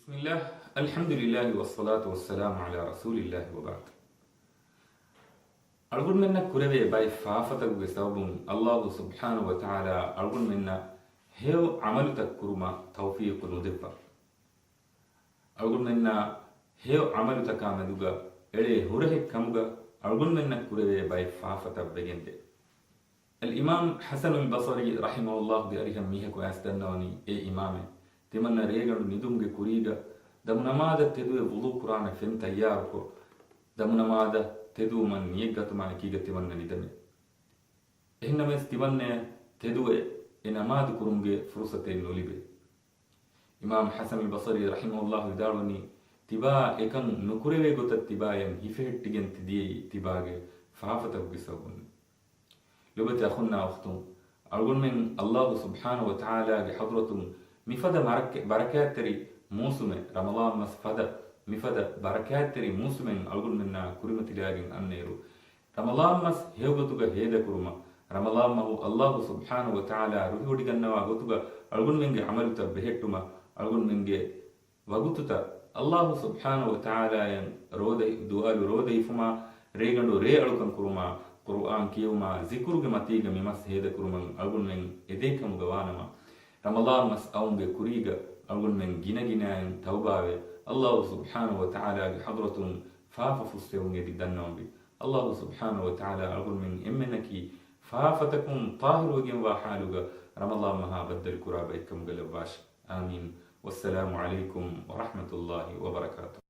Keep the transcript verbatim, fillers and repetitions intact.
بسم الله، الحمد لله، والصلاة والسلام على رسول الله، وبعد. އަޅުގަނޑުމެންނަށް ކުރެވޭ ބައެއް ފާފަތަކުގެ ސަބަބުން އައްލާހު ސުބްޙާނަހު ވަތަޢާލާ އަޅުގަނޑުމެންނަށް ހެޔޮ ޢަމަލުތައް ކުރުމަށް ތައުފީޤު ނުދެއްވާ. އަޅުގަނޑުމެންނާ ހެޔޮ ޢަމަލުތަކާ މެދުގަ އެޅޭ ހުރަހެއް ކަމުގަ އަޅުގަނޑުމެންނަށް ކުރެވޭ ބައެއް ފާފަތައް ވެގެންދޭ. އަލްއިމާމް ޙަސަނުލް ބަޞަރީ ރަޙިމަހުﷲގެ އަރިހަށް މީހަކު އައިސް ދަންނަވަނީ، އޭ އިމާމޭ! ތިމަންނަ ރޭގަނޑު ނިދުމުގެ ކުރީގަ ދަމުނަމާދަށް ތެދުވެ ވުޟޫ ކުރާނެ ފެން ތައްޔާރުކޮށް، ދަމުނަމާދަށް ތެދުވުމަށް ނިޔަތްގަތުމާ އެކީގަ ތިމަންނަ ނިދަމޭ. އެހެންނަމަވެސް ތިމަންނަޔަށް ތެދުވެ އެ ނަމާދު ކުރުމުގެ ފުރުޞަތެއް ނުލިބޭ. އިމާމް ޙަސަނުލް ބަޞަރީ ރަޙިމަހުﷲ ވިދާޅުވަނީ، ތިބާ އެކަން ނުކުރެވޭ ގޮތަށް ތިބާޔަށް ހިފެހެއްޓިގެން ތިދިޔައީ ތިބާގެ ފާފަތަކުގެ ސަބަބުން. ލޮބުވެތި އަޚުންނާ އުޚްތުން، އަޅުގަނޑުމެން އައްލާހު ސުބްޙާނަހު ވަތަޢާލާގެ ޙަޟްރަތުން މިފަދަ މަރަކެ-، ބަރަކާތްތެރި މޫސުމެއް، ރަމަޟާން މަސް ފަދަ މިފަދަ ބަރަކާތްތެރި މޫސުމެއް އަޅުގަނޑުމެންނާ ކުރިމަތިލާގެން އަންނައިރު، ރަމަޟާން މަސް ހެޔޮގޮތުގަ ހޭދަކުރުމަށް، ރަމަޟާން މަހު އައްލާހު ސުބްޙާނަހު ވަތަޢާލާ ރުހިވޮޑިގަންނަވާ ގޮތުގަ އަޅުގަނޑުމެންގެ ޢަމަލުތައް ބެހެއްޓުމަށް، އަޅުގަނޑުމެންގެ ވަގުތުތައް އައްލާހު ސުބްޙާނަހު ވަތަޢާލާއަށް ރޯދަ-، ދުޢާލު ރޯދަ ހިފުމާ، ރޭގަނޑު ރޭ އަޅުކަން ކުރުމާ، ޤުރުއާން ކިޔެވުމާ، ޒިކުރުގެ މަތީގަ މި މަސް ހޭދަކުރުމަށް އަޅުގަނޑުމެން އެދޭ ކަމުގަ ވާނަމަ، ރަމަޟާން މަސް އައުމުގެ ކުރީގަ އަޅުގަނޑުމެން ގިނަ ގިނައިން ތައުބާވެ، އައްލާހު ސުބްޙާނަހު ވަތަޢާލާގެ ޙަޟްރަތުން ފާފަ ފުއްސެވުން އެދި ދަންނަވަންވީ. އައްލާހު ސުބްޙާނަހު ވަތަޢާލާ އަޅުގަނޑުމެން އެންމެންނަކީ ފާފަތަކުން ޠާހިރުވެގެންވާ ޙާލުގަ ރަމަޟާން މަހާ ބައްދަލުކުރާ ބައެއްކަމުގަ ލައްވާށި. އާމީން. ވައްސަލާމު ޢަލައިކުމް ވަރަޙްމަތުﷲ ވަބަރަކާތުހު.